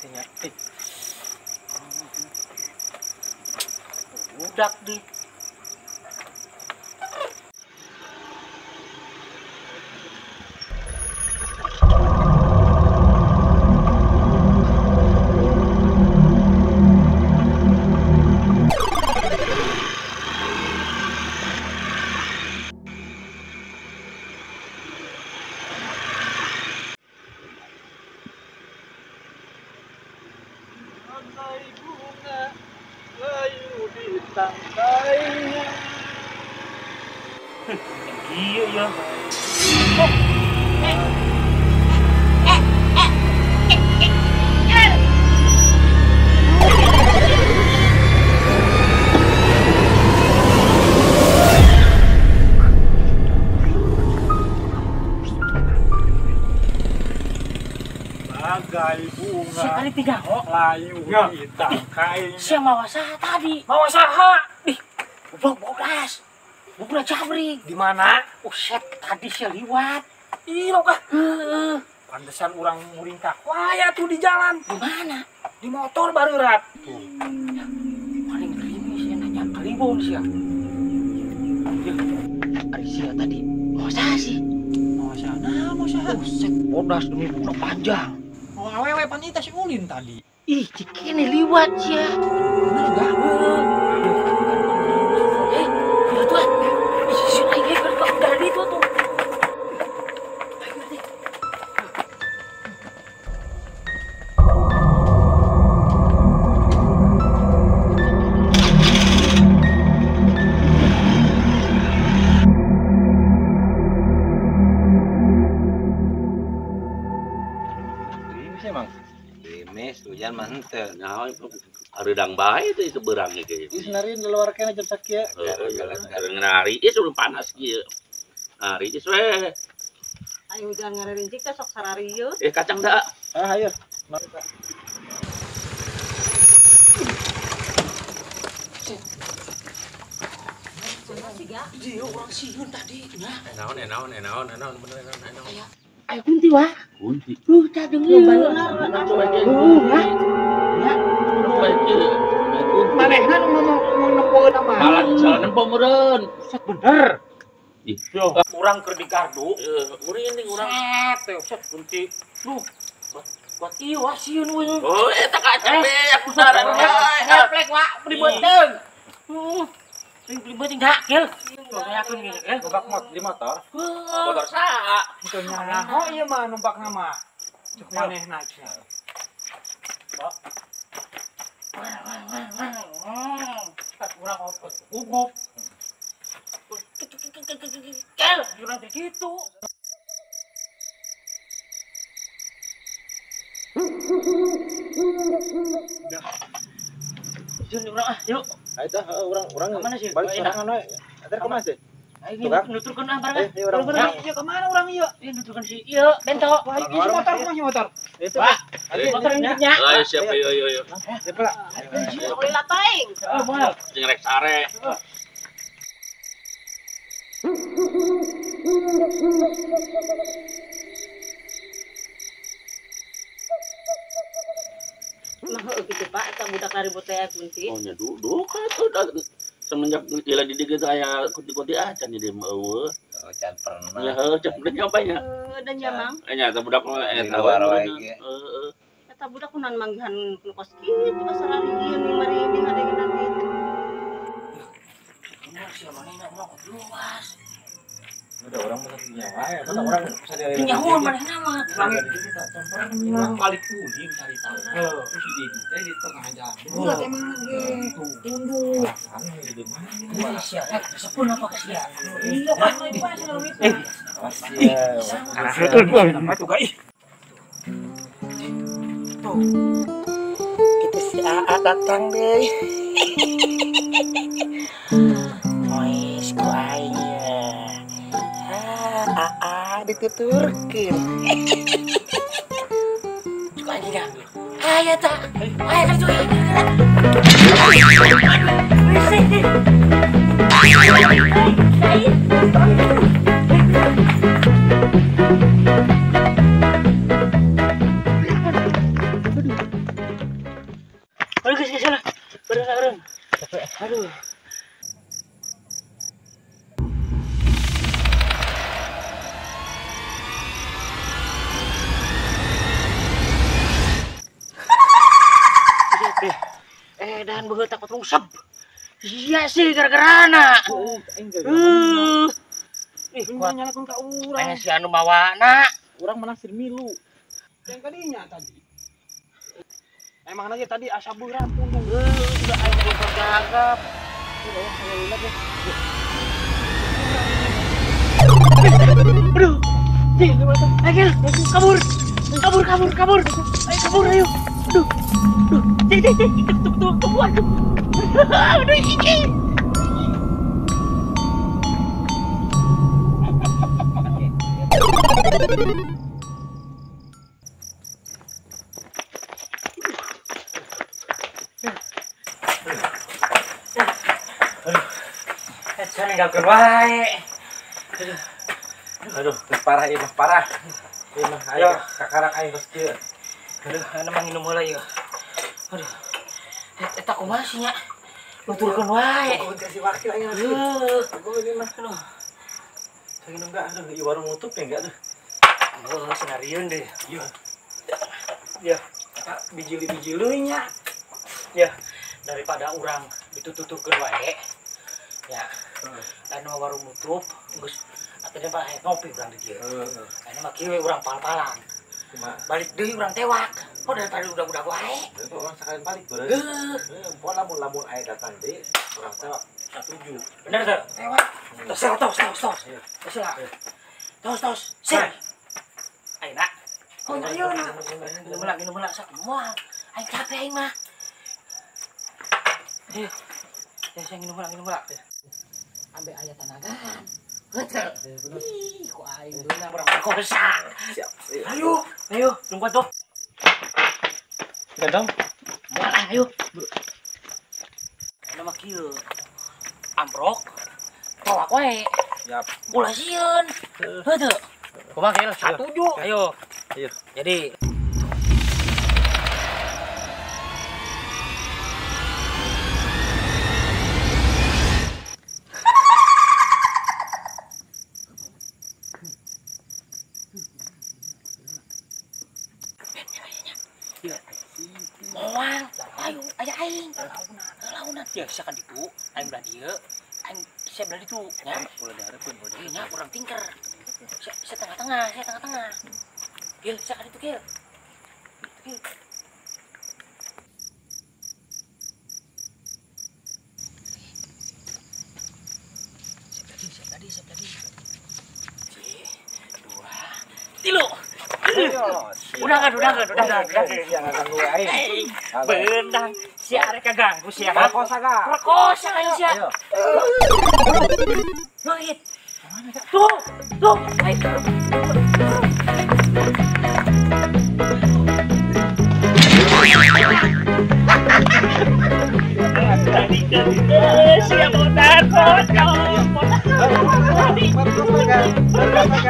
Nya. Budak di. Bunga layu di tangkainya. Iya ya. Bagai bunga. Sekali tiga kok. Layu di tangkainya. Siapa mawa saha tadi? Mawa saha? Ih, goblok bodas. Bukan jabrik. Di mana? Oh set, tadi sia liwat. Ih, lo kah? Heeh. Pantesan urang muringkak. Wah, ya tuh di jalan. Di mana? Di motor barurat. Tuh. Ya, paling gerimis ya nanya kalibon sia. Ya, ari sia tadi mawa saha sih? Mawa saha? Nah, mawa saha. Oh set, bodas demi budak panjang. Oh, awewe pan ieu teh si Ulin tadi. Ih, cikini liwat sia. Bener gak? Eh, itu ah. Si aing ge keur itu tuh. Ayo deh. Emang gerimis hujan mah henteu. Nah, hareudang bae teh seberang ge. Ih, senarian di luar kena jam sakieu. Nari ieu sebelum panas kieu. Nari geus we. Ayo hujan ngarerincik teh sok sararieu. Eh, kacang da. Ah, ayo. Dia urang sieun tadi nya. Naon naon naon naon bener naon naon. Ayo kunti wah. Kunti. Tah deungeun. Ya. Manehna nu ngomong nempoeun mah. Malah jalan nempo meureun. Set bener. Ih, urang keur di gardu. Meureun urang. Set teh set kunti. Duh. Buat ieu wah sieun we. Oh, eta kacang beak saran. Reflek wah beli beuteung. Beli beuteung dah, Gil. Yakin gini, eh numpak di motor. Motor saha? Teu nyaho ieu mah numpakna mah. Cek manehna cenah. Urang gugup. Kel, urang teh kitu. Udah. Jun urang ah, yuk. Ayo tah urang kemana sih? Balik sorangan we. Antar ke mana sih? Ayo nuturkeun ah bareng. Eh, urang ieu ke mana urang ieu? Ieu nuturkeun si ieu bento. Wah, ieu si motor kumaha si motor? Itu. Pak, motor nya. Ayo siap ayo ayo ayo. Siap lah. Ulin taing. Heeh, moal. Jeung rek sare. Mah heueuh kitu Pak, eta budak ribut teh kunti. Oh nya duduk atuh semenjak gila di dieu aya kunti-kunti acan di mah eueuh. Oh, can pernah. Ya heueuh can pernah nyobanya. Heueuh da nya Mang. Nya eta budak mah eta wae. Heeh. Eta budak kunaon manggihan nu kos kitu basararieun mari ngadengena kitu. Bener sia manehna urang luas. Udah orang mah punya wae, eta orang bisa dari nyaho manehna mah. Urang balik ulin cari tahu. Terus si Didi teh di tengah jalan. Udah emang ge. Tunduk. Di mana? Sia, sepun apa ka sia? Iya, Pak, Eh, sia. Tuh ih. Tuh. Kita si AA datang deh. Mois ku aing ya. AA dituturkeun. Cukup anjing dah. Aya tak. Aya kan cuy. Dan beungeut takut rungsep. Iya sih gara-garana. Ih, kuat nyalakeun ka urang. Si anu mawana. Urang menang sir milu. Yang kadinya tadi. Emang aja tadi asa beurang pundung. Udah aing tergagap. Udah saya lihat ya. Aduh. Ayo, kabur. Kabur, kabur, kabur. Ayo kabur, ayo. Aduh. Aduh. Cek, cek, cek. Tunggu, tunggu, aduh. Aduh, ini. Saya ninggalkeun wae. Aduh, parah ieu mah, parah. Ieu mah ayo kakarak aing geus kieu. Aduh, anu mah nginum heula ieu. Aduh. Eta kumaha sih nya? Nuturkeun wae. Oh, kasih wakil aing. Heuh. Ini mah. Aduh. Saya enggak, aduh, ieu warung nutup ya enggak tuh. Heuh, senarieun deh. Iya. Ya, eta bijili-bijili nya. Ya, daripada urang ditututurkeun wae. Ya. Dan warung nutup geus atuh mah ngopi urang di dieu. Heeh. Anu mah kieu we urang pal-palan. Kumaha? Balik deui urang tewak. Oh daripada udah-udah wae. Urang sekalian balik beureum. Heuh. Poe lamun aya datang deui urang tewak satuju. Bener teu? Tewak. Tos tos tos tos. Tos lah. Tos tos. Sip. Ayeuna. Oh, ayeuna. Minum heula sok moal. Aing capek aing mah. Ayo. Ya saya minum heula, Ambe aya tanagaan. Heuh. Ih, ku aing beunang urang perkosa. Siap. Ayo, ayo, nunggu tuh. Gadang. Moal ah, ayo. Anu mah kieu. Amprok. Tolak wae. Siap. Ulah sieun. Heuh teu. Kumaha kieu? Satuju. Ayo. Ayo. Jadi moal, ayo, aya aing. Launan. Ya, sia kan ditu, aing belah dieu, aing sia belah ditu, nya. Ulah dihareupeun, ulah Ieu nya urang tingker. Sia tengah-tengah, sia tengah-tengah. Gil, sia kan ditu, Gil. Gil. Siap lagi, siap lagi, siap lagi. 2, 3. Udah kan. Jangan ganggu aing. Benang, si arek kaganggu sia. Perkosa ka. Perkosa aing sia. Leungit. Tuh, tuh, ayo. Tadi sia botar kocok. Perkosa.